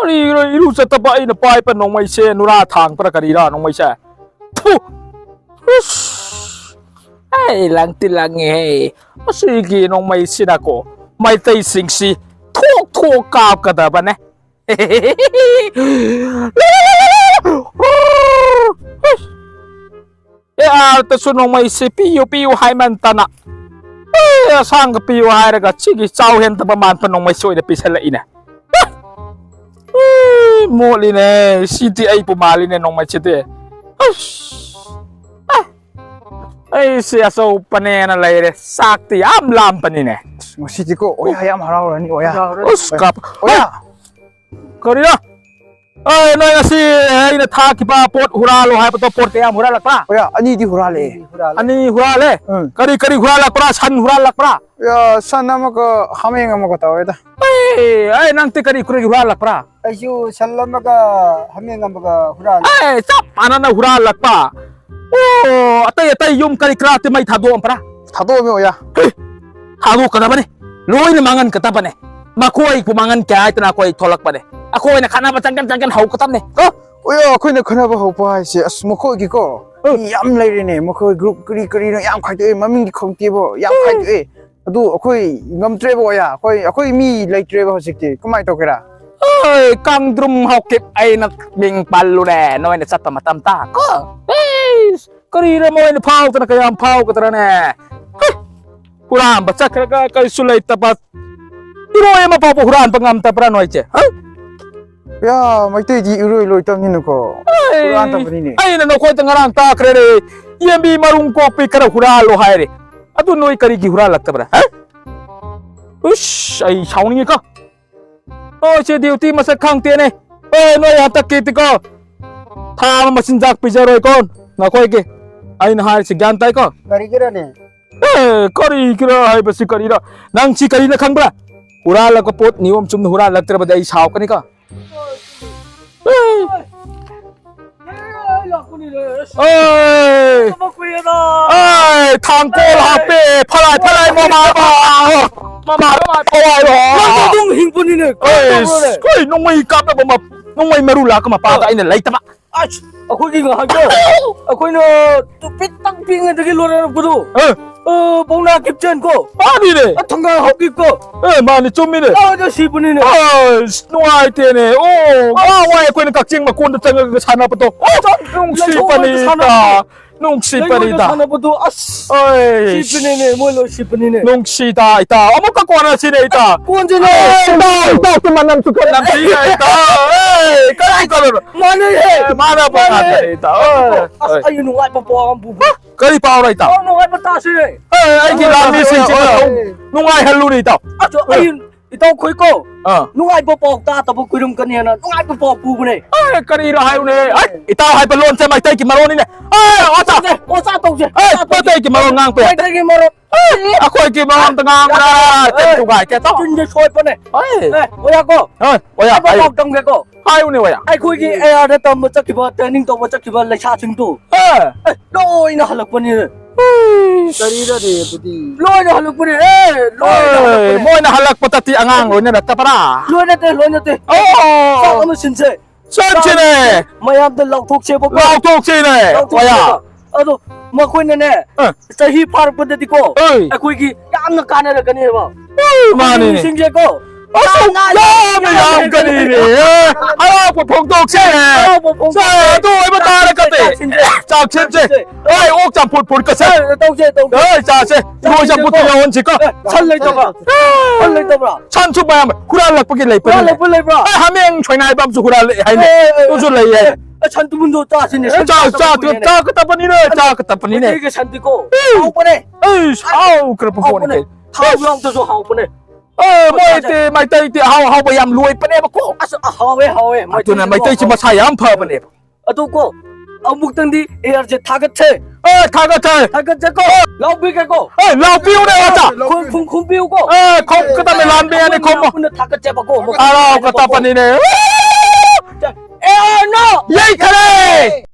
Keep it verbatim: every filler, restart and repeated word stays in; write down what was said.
ꯀꯔꯤꯔꯣ ꯏꯔꯨ ꯆꯠꯇꯕ ꯑꯩꯅ ꯄꯥꯏꯕ ꯅꯣꯡꯃꯩꯁꯦ, ꯅꯨꯔꯥ ꯊꯥꯡꯕ꯭ꯔꯥ ꯀꯔꯤꯔꯥ ꯅꯣꯡꯃꯩꯁꯦ? ꯊꯨ! ꯎꯁ! ꯑꯩ ꯂꯪꯇꯤ ꯂꯪꯉꯦꯍꯦ꯫ ꯃꯁꯤꯒꯤ ꯅꯣꯡꯃꯩꯁꯤꯅꯀꯣ ꯃꯩꯇꯩꯁꯤꯡꯁꯤ ꯊꯣꯛ ꯊꯣꯛ ꯀꯥꯞꯀꯗꯕꯅꯦ꯫ ꯑꯦ ꯑꯥꯔꯗꯁꯨ ꯅꯣꯡꯃꯩꯁꯤ ꯄꯤꯌꯨ ꯄꯤꯌꯨ ꯍꯥꯏꯃꯟꯇꯅ, ꯑꯦ, ꯑꯁꯥꯡꯕ ꯄꯤꯌꯨ ꯍꯥꯏꯔꯒ ꯁꯤꯒꯤ ꯆꯥꯎ ꯍꯦꯟꯗꯕ ꯃꯥꯟꯕ ꯅꯣꯡꯃꯩꯁꯤ ꯑꯣꯏꯅ ꯄꯤꯁꯜꯂꯛꯏꯅꯦ꯫ ꯑꯦ, ꯃꯣꯠꯂꯤꯅꯦ꯫ ꯁꯤꯗꯤ ꯑꯩꯕꯨ ꯃꯥꯜꯂꯤꯅꯦ ꯅꯣꯡꯃꯩꯁꯤꯗꯤ꯫ ꯑꯁ! ꯑꯦ! ꯑꯩꯁꯦ ꯑꯆꯧꯕꯅꯦꯅ ꯂꯩꯔꯦ꯫ ꯆꯥꯛꯇꯤ ꯌꯥꯝ ꯂꯥꯝꯕꯅꯤꯅꯦ꯫ ꯉꯁꯤꯗꯤꯀꯣ ꯑꯣꯌꯥ ꯌꯥꯝ ꯍꯔꯥꯎꯔꯅꯤ ꯑꯣꯌꯥ꯫ ꯎꯁ, ꯀꯥꯞ-, ꯑꯣꯌꯥ! ꯀꯔꯤꯅꯣ? ꯑꯦ, ꯅꯣꯏ ꯉꯁꯤ ꯑꯩꯅ ꯊꯥꯈꯤꯕ ꯄꯣꯠ ꯍꯨꯔꯥꯜꯂꯣ ꯍꯥꯏꯕꯗꯣ ꯄꯣꯠ ꯀꯌꯥꯝ ꯍꯨꯔꯥꯜꯂꯛꯄ? ꯑꯣꯌꯥ, ꯑꯅꯤꯗꯤ ꯍꯨꯔꯥꯜꯂꯦ꯫ ꯑꯅꯤ ꯍꯨꯔꯥꯜꯂꯦ? ꯎꯝ꯫ ꯀꯔꯤ ꯀꯔꯤ ꯍꯨꯔꯥꯜꯂꯛꯄ꯭ꯔꯥ? ꯁꯟ ꯍꯨꯔꯥꯜꯂꯛꯄ꯭ꯔꯥ? ꯑꯣꯌꯥ, ꯁꯟ ꯑꯃꯒ ꯍꯥꯃꯦꯡ ꯑꯃꯒ ꯇꯧꯋꯦꯗ꯫ ꯑꯦ, ꯑꯦ, ꯅꯪꯗꯤ ꯀꯔꯤ ꯀꯔꯤ ꯍꯨꯔꯥꯜꯂꯛꯄ꯭ꯔꯥ? ꯑꯩꯁꯨ ꯁꯟ ꯑꯃꯒ ꯍꯥꯃꯦꯡ ꯑꯃꯒ ꯍꯨꯔꯥꯜꯂꯦ꯫ ꯑꯦ, ꯆꯞ ꯃꯥꯟꯅꯅ ꯍꯨꯔꯥꯜꯂꯛꯄ꯫ ꯑꯣ, ꯑꯇꯩ ꯑꯇꯩ ꯌꯨꯝ ꯀꯔꯤ ꯀꯔꯥꯗꯤ ꯃꯩ ꯊꯥꯗꯣꯛꯑꯝꯕ꯭ꯔꯥ? ꯊꯥꯗꯣꯛꯑꯝꯃꯦ ꯑꯣꯌꯥ꯫ ꯍꯦ, ꯊꯥꯗꯣꯛꯀꯗꯕꯅꯤ꯫ ꯂꯣꯏꯅ ꯃꯥꯡꯍꯟꯒꯗꯕꯅꯦ꯫ ꯃꯈꯣꯏꯕꯨ ꯃꯥꯡꯍꯟꯒꯦ ꯍꯥꯏꯗꯅ ꯑꯩꯈꯣꯏ ꯊꯣꯛꯂꯛꯄꯅꯦ꯫ ꯑꯩꯈꯣꯏꯅ ꯈꯠꯅꯕ ꯆꯪꯒꯟ ꯆꯪꯒꯟ ꯍꯧꯒꯗꯕꯅꯦ꯫ ꯀꯣ? ꯑꯣꯌꯥ, ꯑꯩꯈꯣꯏꯅ ꯈꯠꯅꯕ ꯍꯧꯕ ꯍꯥꯏꯁꯦ, ꯑꯁ, ꯃꯈꯣꯏꯒꯤꯀꯣ, ꯎꯝ꯫ ꯃꯤ ꯌꯥꯝ ꯂꯩꯔꯦꯅꯦ꯫ ꯃꯈꯣꯏ ꯒ꯭ꯔꯨꯞ ꯀꯔꯤ ꯀꯔꯤꯅꯣ ꯌꯥꯝ ꯈꯥꯏꯗꯣꯛꯑꯦ꯫ ꯃꯃꯤꯡꯗꯤ ꯈꯪꯗꯦꯕꯣ꯫ ꯌꯥꯝ ꯎꯝ꯫ ꯈꯥꯏꯗꯣꯛꯑꯦ꯫ ꯑꯗꯨ ꯑꯩꯈꯣꯏ ꯉꯝꯗ꯭ꯔꯦꯕ ꯑꯣꯌꯥ, ꯑꯩꯈꯣꯏ, ꯑꯩꯈꯣꯏ ꯃꯤ ꯂꯩꯇ꯭ꯔꯦꯕ ꯍꯧꯖꯤꯛꯇꯤ꯫ ꯀꯃꯥꯏꯅ ꯇꯧꯒꯦꯔꯥ? ꯑꯩ ꯀꯥꯡꯗ꯭ꯔꯨꯝ ꯍꯧꯈꯤꯕ ꯑꯩꯅ ꯃꯤꯡ ꯄꯜꯂꯨꯔꯦ, ꯅꯣꯏꯅ ꯆꯠꯄ ꯃꯇꯝ ꯇꯥ ꯀꯣ꯫ ꯏꯁ, ꯀꯔꯤꯔ ꯃꯣꯏꯅ ꯐꯥꯎꯗꯅ ꯀꯌꯥꯝ ꯐꯥꯎꯒꯗ꯭ꯔꯅꯦ? ꯍꯩ! ꯍꯨꯔꯥꯟꯕ ꯆꯠꯈ꯭ꯔꯒ ꯀꯔꯤꯁꯨ ꯂꯩꯇꯕ ꯏꯔꯣꯏ ꯑꯃ ꯐꯥꯎꯕ ꯍꯨꯔꯥꯟꯕ ꯉꯝꯗꯕ꯭ꯔꯥ ꯅꯣꯏꯁꯦ? ꯍꯩ! ꯌꯥ, ꯃꯩꯇꯩꯗꯤ ꯏꯔꯣꯏ ꯂꯣꯏꯇꯕꯅꯤꯅꯀꯣ꯫ ꯑꯩ, ꯍꯨꯔꯥꯟꯗꯕꯅꯤꯅꯦ꯫ ꯑꯩꯅ ꯅꯈꯣꯏꯗ ꯉꯔꯥꯡ ꯇꯥꯛꯈ꯭ꯔꯦꯅꯦ, ꯌꯦꯟꯕꯤ ꯃꯔꯨꯝ ꯀꯣꯛꯄꯤ ꯈꯔ ꯍꯨꯔꯥꯜꯂꯣ ꯍꯥꯏꯔꯦ꯫ ꯑꯗꯨ ꯅꯣꯏ ꯀꯔꯤꯒꯤ ꯍꯨꯔꯥꯜꯂꯛꯇꯕ꯭ꯔꯥ? ꯍꯥ? ꯎꯁ, ꯑꯩ ꯁꯥꯎꯅꯤꯡꯉꯤꯀꯣ꯫ ꯑꯣ, ꯁꯤ ꯗ꯭ꯌꯨꯇꯤ ꯃꯁꯛ ꯈꯪꯗꯦꯅꯦ꯫ ꯑꯦ, ꯅꯣꯏ ꯍꯟꯗꯛꯀꯤꯗꯤꯀꯣ, ꯊꯥ ꯑꯃ ꯃꯆꯤꯟꯖꯥꯛ ꯄꯤꯖꯔꯣꯏꯀꯣ, ꯅꯈꯣꯏꯒꯤ꯫ ꯑꯩꯅ ꯍꯥꯏꯔꯤꯁꯤ ꯒ꯭ꯌꯥꯟ ꯇꯥꯏꯀꯣ? ꯀꯔꯤꯒꯤꯔꯅꯦ? ꯑꯦ, ꯀꯔꯤ ꯀꯔꯥ ꯍꯥꯏꯕꯁꯤ ꯀꯔꯤꯔ? ꯅꯪ ꯁꯤ ꯀꯔꯤꯅ ꯈꯪꯕ꯭ꯔꯥ? ꯍꯨꯔꯥꯜꯂꯛꯄ ꯄꯣꯠ ꯅꯤꯌꯣꯝ ꯆꯨꯝꯅ ꯍꯨꯔꯥꯜꯂꯛꯇ꯭ꯔꯕꯗꯤ ꯑꯩ ꯁꯥꯎꯔꯛꯀꯅꯤꯀꯣ꯫ ꯑꯦ! ꯑꯦ! ꯑꯦ! ꯊꯥꯡꯀꯣꯜ ꯍꯥꯞꯄꯦ! ꯐꯔꯥꯏ, ꯐꯔꯥꯏ, ꯃꯃꯥ, ꯃꯃꯥ! ꯃꯃꯥ, ꯃꯃꯥ, ꯊꯋꯥꯏ ꯂꯣ! ꯄꯨꯅꯤꯅꯦ, ꯑꯩꯁ, ꯀꯩꯗꯧꯔꯒꯦ? ꯀꯩ ꯅꯣꯡꯃꯩ ꯀꯥꯞꯅꯕ ꯃ-, ꯅꯣꯡꯃꯩ ꯃꯔꯨ ꯂꯥꯛꯄ ꯃꯄꯥꯗ ꯑ꯫ ꯑꯩꯅ ꯂꯩꯇꯕ꯫ ꯑꯁ, ꯑꯩꯈꯣꯏꯒꯤ ꯉꯥꯏꯍꯥꯛꯇꯣ, ꯑꯩꯈꯣꯏꯅ ꯇꯨ ꯄꯤꯛꯇꯪ ꯄꯤꯛꯉꯩꯗꯒꯤ ꯂꯣꯏꯔꯛꯄꯗꯣ, ꯑ꯫ ꯑ, ꯄꯥꯎꯅꯥ ꯀꯤꯞꯆꯦꯟ ꯀꯣ꯫ ꯃꯥꯅꯤꯅꯦ꯫ ꯑ, ꯊꯪꯒꯥꯜ ꯍꯥꯎꯀꯤꯞ ꯀꯣ꯫ ꯑꯦ, ꯃꯥꯅꯤ, ꯆꯨꯝꯃꯤꯅꯦ꯫ ꯑ, ꯑꯗꯣ ꯁꯤꯕꯅꯤꯅꯦ꯫ ꯑꯁ, ꯅꯨꯡꯉꯥꯏꯇꯦꯅꯦ꯫ ꯑꯣ, ꯋꯥ, ꯋꯥ, ꯑꯩꯈꯣꯏꯅ ꯀꯛꯆꯤꯡ ꯃꯀꯣꯟꯗ ꯆꯪꯉꯒ ꯁꯥꯟꯅꯕꯗꯣ꯫ ꯑꯣ, ꯅꯨꯡꯁꯤꯕꯅꯤꯗ꯫ ꯂꯩꯊꯣꯛꯑꯒ ꯁꯥꯟꯅꯕꯗꯣ꯫ ꯅꯨꯡꯁꯤꯕꯅꯤꯗ꯫ ꯂꯩꯉꯣꯏꯗ ꯁꯥꯟꯅꯕꯗꯣ, ꯑꯁ꯫ ꯑꯩꯁ꯫ ꯁꯤꯕꯅꯤꯅꯦ, ꯃꯣꯏ ꯂꯣꯏ ꯁꯤꯕꯅꯤꯅꯦ꯫ ꯅꯨꯡꯁꯤꯗ, ꯏꯇꯥꯎ꯫ ꯑꯃꯨꯛꯀ ꯀꯣꯟꯅꯁꯤꯅꯦ, ꯏꯇꯥꯎ꯫ ꯀꯣꯟꯁꯤꯅꯦ꯫ ꯑꯦ, ꯏꯇꯥꯎ, ꯏꯇꯥꯎ, ꯇꯨ ꯃꯅꯝꯁꯨ ꯈꯔ ꯅꯝꯊꯤꯅꯦ, ꯏꯇꯥꯎ꯫ ꯑꯦ, ꯀꯔꯤ ꯀꯂꯔ? ꯃꯥꯟꯅꯩꯍꯦ꯫ ꯑꯦ, ꯃꯥꯟꯅꯕ ꯃꯥꯟꯅꯩꯍꯦ꯫ ꯉꯥꯛꯇꯅꯦ, ꯏꯇꯥꯎ꯫ ꯑꯦ, ꯑꯁ, ꯑꯦ꯫ ꯑꯩ ꯅꯨꯡꯉꯥꯏꯕ ꯄꯥꯎ ꯑꯃ ꯄꯨꯒꯦ꯫ ꯀꯔꯤ ꯄꯥꯎꯔꯣ, ꯏꯇꯥꯎ? ꯄꯥꯎ ꯅꯨꯡꯉꯥꯏꯕ ꯇꯥꯁꯤꯅꯦ꯫ ꯑꯦ, ꯑꯩꯒꯤ ꯂꯥꯟꯃꯤꯁꯤꯡꯁꯤꯅ ꯑꯦ꯫ ꯅꯨꯡꯉꯥꯏꯍꯜꯂꯨꯅꯦ, ꯏꯇꯥꯎ꯫ ꯑꯗꯣ ꯑꯦ꯫ ꯑꯩ ꯏꯇꯥꯎ ꯈꯣꯏꯀꯣ, ꯑꯥ꯫ ꯅꯨꯡꯉꯥꯏꯕ ꯄꯥꯎ ꯇꯥꯗꯕ ꯀꯨꯏꯔꯝꯒꯅꯤ ꯍꯥꯏꯅ ꯅꯨꯡꯉꯥꯏꯕ ꯄꯥꯎ ꯄꯨꯕꯅꯦ꯫ ꯑꯦ, ꯀꯔꯤꯔꯣ ꯍꯥꯏꯌꯨꯅꯦ? ꯑꯦ, ꯏꯇꯥꯎ ꯍꯥꯏꯕ ꯂꯣꯟꯁꯦ ꯃꯩꯇꯩꯒꯤ ꯃꯔꯣꯟꯅꯤꯅꯦ꯫ ꯑꯦ, ꯑꯣꯖꯥ! ꯇꯧꯁꯦ, ꯑꯣꯖꯥ ꯇꯧꯁꯦ, ꯑꯦ, ꯑꯣꯖꯥ ꯇꯧꯁꯦ꯫ ꯃꯩꯇꯩꯒꯤ ꯃꯔꯣꯟ ꯉꯥꯡꯕ ꯌꯥꯗꯦ꯫ ꯃꯩꯇꯩꯒꯤ ꯃꯔꯣꯟ꯫ ꯑꯦ, ꯑꯩꯈꯣꯏꯒꯤ ꯃꯔꯣꯟꯗ ꯉꯥꯡꯕ꯭ꯔꯥ? ꯑꯦ, ꯆꯤꯟ ꯊꯨꯒꯥꯏꯒꯦ ꯇꯧ꯫ ꯆꯤꯟꯁꯦ ꯁꯣꯏꯕꯅꯦ꯫ ꯑꯦ꯫ ꯑꯦ, ꯑꯣꯖꯥ ꯀꯣ, ꯑꯦ, ꯑꯣꯖꯥ, ꯍꯥꯏꯕ ꯍꯥꯏꯌꯨ꯫ ꯄꯥꯎ ꯇꯝꯒꯦꯀꯣ꯫ ꯍꯥꯏꯌꯨꯅꯦ, ꯑꯣꯖꯥ꯫ ꯑꯩꯈꯣꯏꯒꯤ ꯑꯦ ꯑꯥꯔꯗ ꯇꯝꯕ ꯆꯠꯈꯤꯕ, training ꯇꯧꯕ ꯆꯠꯈꯤꯕ ꯂꯩꯁꯥꯁꯤꯡꯗꯣ꯫ ꯑꯦ꯫ ꯑꯦ, ꯂꯣꯏꯅ ꯍꯜꯂꯛꯄꯅꯤ꯫ ꯏꯁ꯫ ꯀꯔꯤꯔꯅꯦ ꯑꯗꯨꯗꯤ? ꯂꯣꯏꯅ ꯍꯜꯂꯛꯄꯅꯦ꯫ ꯑꯦ, ꯂꯣꯏꯅ ꯑꯦ, ꯍꯜꯂꯛꯄꯅꯦ꯫ ꯃꯣꯏꯅ ꯍꯜꯂꯛꯄ ꯇꯠꯇꯤ ꯑꯉꯥꯡ ꯂꯣꯏꯅ ꯅꯠꯇꯕ꯭ꯔꯥ? ꯂꯣꯏ ꯅꯠꯇꯦ, ꯂꯣꯏ ꯅꯠꯇꯦ꯫ ꯑꯣ꯫ ꯆꯥꯛ ꯑꯃ ꯁꯤꯟꯁꯦ꯫ ꯆꯠꯁꯤꯅꯦ꯫ ꯆꯥꯛ ꯃꯌꯥꯝꯗ ꯂꯥꯎꯊꯣꯛꯁꯦꯕꯀꯣ꯫ ꯂꯥꯎꯊꯣꯛꯁꯤꯅꯦ, ꯂꯥꯎꯊꯣꯛꯁꯦꯕ꯫ ꯑꯣꯌꯥ꯫ ꯑꯗꯣ ꯃꯈꯣꯏꯅꯅꯦ, ꯑ꯫ ꯆꯍꯤ ꯐꯥꯔꯛꯄꯗꯗꯤꯀꯣ, ꯑꯩ꯫ ꯑꯩꯈꯣꯏꯒꯤ ꯌꯥꯝꯅ ꯀꯥꯟꯅꯔꯛꯀꯅꯦꯕ꯫ ꯑꯩ, ꯃꯥꯅꯤꯅꯦ꯫ ꯃꯤꯁꯤꯡꯁꯦꯀꯣ, ꯑꯁ, ꯌꯥꯝꯅ ꯌꯥꯝꯅ ꯌꯥꯝꯅ ꯌꯥꯝꯒꯅꯤꯅꯦ꯫ ꯍꯔꯥꯎꯕ ꯐꯣꯡꯗꯣꯛꯁꯤꯅꯦ꯫ ꯍꯔꯥꯎꯕ ꯐꯣꯡꯗꯣꯛꯁꯦ꯫ ꯁꯦ, ꯑꯗꯨ ꯑꯣꯏꯕ ꯇꯥꯔꯒꯗꯤ ꯆꯥꯛ ꯁꯤꯟꯁꯦ꯫ ꯆꯥꯛ ꯁꯤꯟꯁꯦ꯫ ꯆꯥꯛ ꯁꯤꯟꯁꯦ꯫ ꯑꯩ ꯑꯣꯛ ꯆꯝꯐꯨꯠ ꯐꯨꯠꯀꯁꯦ꯫ ꯑꯦ, ꯇꯧꯁꯦ, ꯇꯧꯁꯦ꯫ ꯑꯦ, ꯆꯥꯁꯦ꯫ ꯏꯔꯣꯏ ꯆꯝꯐꯨꯠꯇꯨ ꯌꯥꯎꯍꯟꯁꯤꯀꯣ꯫ ꯑꯦ, ꯁꯟ ꯂꯩꯇꯕ꯭ꯔꯥ? ꯁꯟ ꯂꯩꯇꯕ꯭ꯔꯥ? ꯁꯟꯁꯨ ꯃꯌꯥꯝ ꯍꯨꯔꯥꯜꯂꯛꯄꯒꯤ ꯂꯩꯕꯅꯤꯅꯦ꯫ ꯍꯨꯔꯥꯜꯂꯛꯄ ꯂꯩꯕ꯭ꯔꯥ? ꯑꯦ, ꯍꯥꯃꯦꯡ ꯁꯣꯏꯅꯥꯏꯕ ꯑꯃꯁꯨ ꯍꯨꯔꯥꯜꯂꯛꯑꯦ ꯍꯥꯏꯅꯦ꯫ ꯑꯦ, ꯑꯦ, ꯑꯦ, ꯑꯗꯨꯁꯨ ꯂꯩꯌꯦ꯫ ꯑꯦ, ꯑꯦ, ꯁꯟ ꯇꯨꯝꯕꯨꯟꯗꯣ ꯆꯥꯁꯤꯅꯦ꯫ ꯑꯦ, ꯁꯟ ꯆꯥ-, ꯆꯥꯗꯕ ꯆꯥ-, ꯀꯨꯏꯔꯦꯅꯦ꯫ ꯆꯥꯒꯗꯕꯅꯤꯅꯦ, ꯑꯗꯣ ꯆꯥꯒꯗꯕꯅꯤꯅꯦ꯫ ꯃꯩꯇꯩꯒꯤ ꯁꯟꯗꯤꯀꯣ ꯑꯦ, ꯍꯥꯎꯕꯅꯦ꯫ ꯑꯦ, ꯍꯥꯎꯈ꯭ꯔꯕ ꯍꯥꯎꯕꯅꯦ꯫ ꯄꯣꯠꯅꯤ꯫ ꯊꯥꯎ ꯌꯥꯎꯗ꯭ꯔꯁꯨ ꯍꯥꯎꯕꯅꯦ꯫ ꯑꯦ, ꯃꯣꯏꯗꯤ, ꯃꯩꯇꯩꯗꯤ ꯑꯍꯥꯎ ꯑꯍꯥꯎꯕ ꯌꯥꯝ ꯂꯣꯏꯕꯅꯦꯕꯀꯣ꯫ ꯑꯁ, ꯑ, ꯍꯥꯎꯋꯦ, ꯍꯥꯎꯋꯦ꯫ ꯑꯗꯨꯅ ꯃꯩꯇꯩꯁꯤꯡꯗꯤ ꯃꯩꯇꯩꯁꯤ ꯍꯥꯎꯋꯦ꯫ ꯃꯁꯥ ꯌꯥꯝ ꯐꯕꯅꯦꯕ꯫ ꯑꯗꯨ ꯀꯣ, ꯑꯃꯨꯛꯇꯪꯗꯤ ꯑꯦ ꯑꯥꯔꯁꯦ ꯊꯥꯒꯠꯁꯦ꯫ ꯑꯦ, ꯊꯥꯒꯠꯁꯦ꯫ ꯊꯥꯒꯠꯁꯦꯀꯣ꯫ ꯂꯥꯎꯕꯤꯒꯦꯀꯣ꯫ ꯑꯦ, ꯂꯥꯎꯕꯤꯌꯨꯅꯦ, ꯑꯣꯖꯥ꯫ ꯈꯨꯝ-, ꯈꯨꯝ-, ꯈꯨꯝꯕꯤꯌꯨꯀꯣ꯫ ꯑꯦ, ꯈꯨꯝ-, ꯀꯗꯥꯃꯤ ꯂꯥꯟꯕ ꯌꯥꯅꯤ, ꯄꯨꯟꯅ, ꯈꯨꯝꯃꯣ꯫ ꯄꯨꯟꯅ ꯊꯥꯒꯠꯁꯦꯕꯀꯣ꯫ ꯍꯔꯥꯎ ꯀꯇꯞꯄꯅꯤꯅꯦ꯫ ꯑꯦ, ꯑꯦ, ꯅꯣ꯫ ꯌꯩꯈꯔꯦ꯫